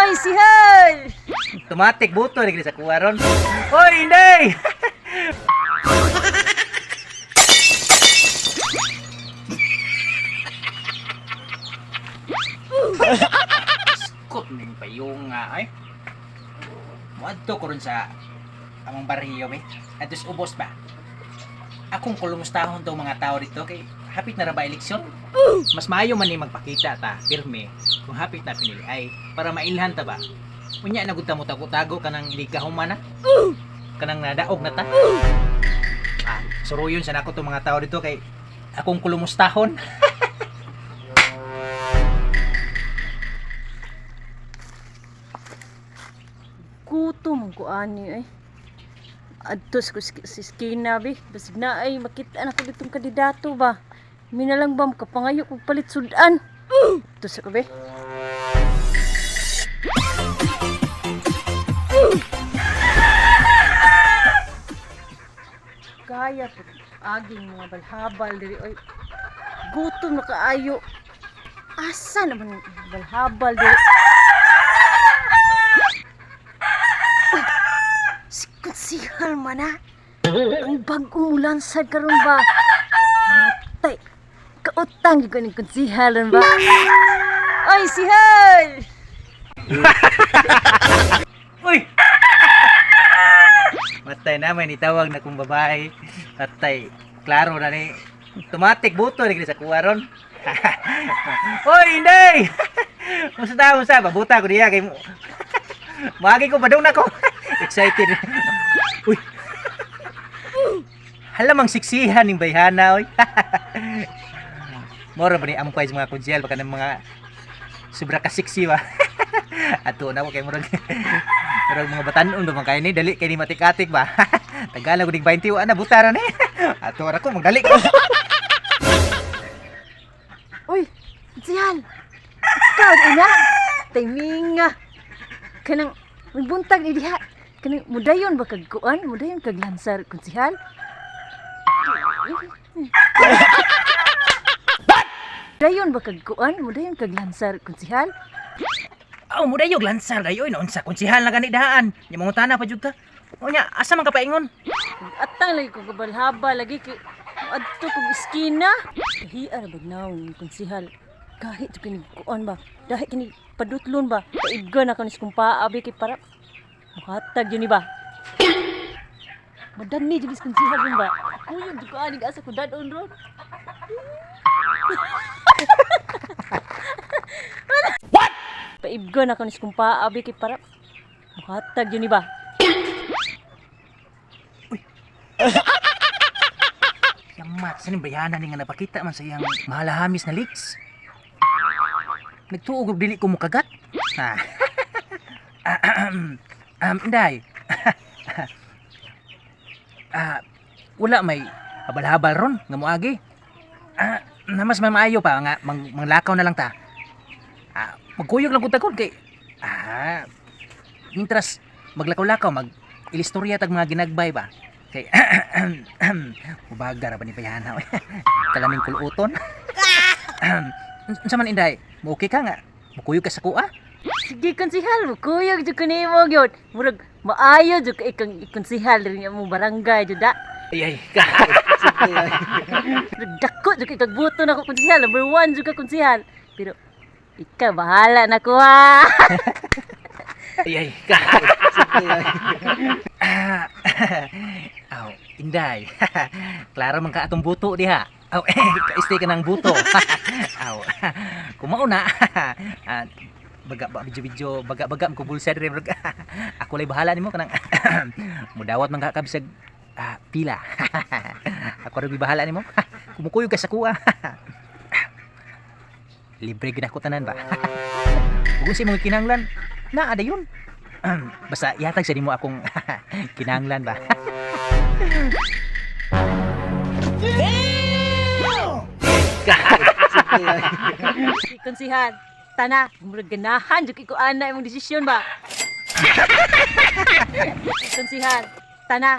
Ay, sihal! Tumatik buto lagi sa kuha ron. Oy, Inday! Skot ning payong nga ay. Muadto ko ron sa among barrio be. Atos ubos ba. Akong kulumustahon tong mga tao dito kay hapit na ra ba eleksyon? Mas maayo man ni magpakita ta pirme kung hapit na pinili ay para mailhan ta ba. Unya na gud ta mo tago-tago kanang hindi ka humana. Kanang nadaog na ta. Ah, suruyon sa nako tong mga tao dito kay akong kulumustahon. Gutom ko ani ay. Adto sa sa iskina be. Basig na ay makita na ko ditong kandidato ba. Mina lang ba makapangayo kog palit sudan. Adto sa ko be. Kaya po aging mga balhabal diri oy. Gutom na kaayo. Asa naman ang balhabal diri? Si Konsihal man ah. Ang bagong mulansad karon ba? Matay. Kautang gyud ko ning konsihal ron ba? Ay, sihal! Uy! Matay na may nitawag na kong babae. Matay, klaro na ni. Tumatik buto ni sa kuha ron. Uy, Inday! Musta ta, musta? Babuta ko diya kay mo. Maagi ko padung na ko. Excited. Uy. Hala mang siksihan ning bayhana oy. Mora ba ni among pa mga kudyel baka ng mga sobra ka sexy ba. Ato na ko kay murag murag mga batanon ba man kay ni dali kay ni matik-atik ba. Tagalog ko ning 20 ana buta ra ni. Ato ra ko magdali ko. Uy, konsihal! Ikaw ina! Timinga! Kanang may buntag ni diha. Kanang mudayon ba kag kuan? Mudayon kag lansar konsihal? Dayon ba kag kuan? Mudayon kag lansar konsihal? Aw mo dayog lansar dayoy naunsa konsihal na gani daan. Nya mangutana pa jud ka. Unya asa man ka paingon? Atang lagi ko kabalhaba lagi kay adto kog iskina. Kahiar bag naong konsihal. Kahit kini kuan ba, dahil kini padutlon ba, kaibga na kanis kong paa abi kay para muhatag yun ni ba. Madanni jud is konsihal ron ba. Kuyog jud ko ani asa ko dadon ron. What? Paibga na kanis kong paa abi kay para muhatag yun ni ba. Yamat sa ning bayana ni nga napakita man sa iyang mahalahamis na leaks. Nagtuog og dili ko mukagat. Ha. Inday. Ah, wala may habal-habal ron nga moagi. Ah, na mas may maayo pa nga manglakaw na lang ta. Ah, magkuyog lang ko kay mintras maglakaw-lakaw mag ilistorya tag mga ginagbay ba. Kay ubaga ra ba ni bayana oy. Kalaming kuluton. Unsa man inday? Mo okay ka nga? Mukuyog ka sa kuha? Sige, konsihal, kuyog jud ko nimo gyud. Murag maayo jud kay kang konsihal diri nga mo barangay jud da. Ay ay. Murag dako jud kay kag buto nako konsihal, number 1 jud ka konsihal. Pero ikaw bahala na ko ha. Ay ay. Ah, Aw, inday. Klaro man ka atong buto diha. Aw, eh, kaistay ka ng buto. Aw. Kumao na. Ah, baga ba video video baga baga ko bulsa dire bro. Ako lay bahala nimo kanang mudawat man ka kabisag pila. Ako ra bahala nimo. Kumukuyog ka sa kuha. Libre gid ako tanan ba. Ug unsa imong kinahanglan? Naa dayon. Basta ihatag sa nimo akong kinahanglan ba. Sige, konsihal. Tana, murag ganahan jud kay ko ana imong desisyon ba. Sige, konsihal. Tana.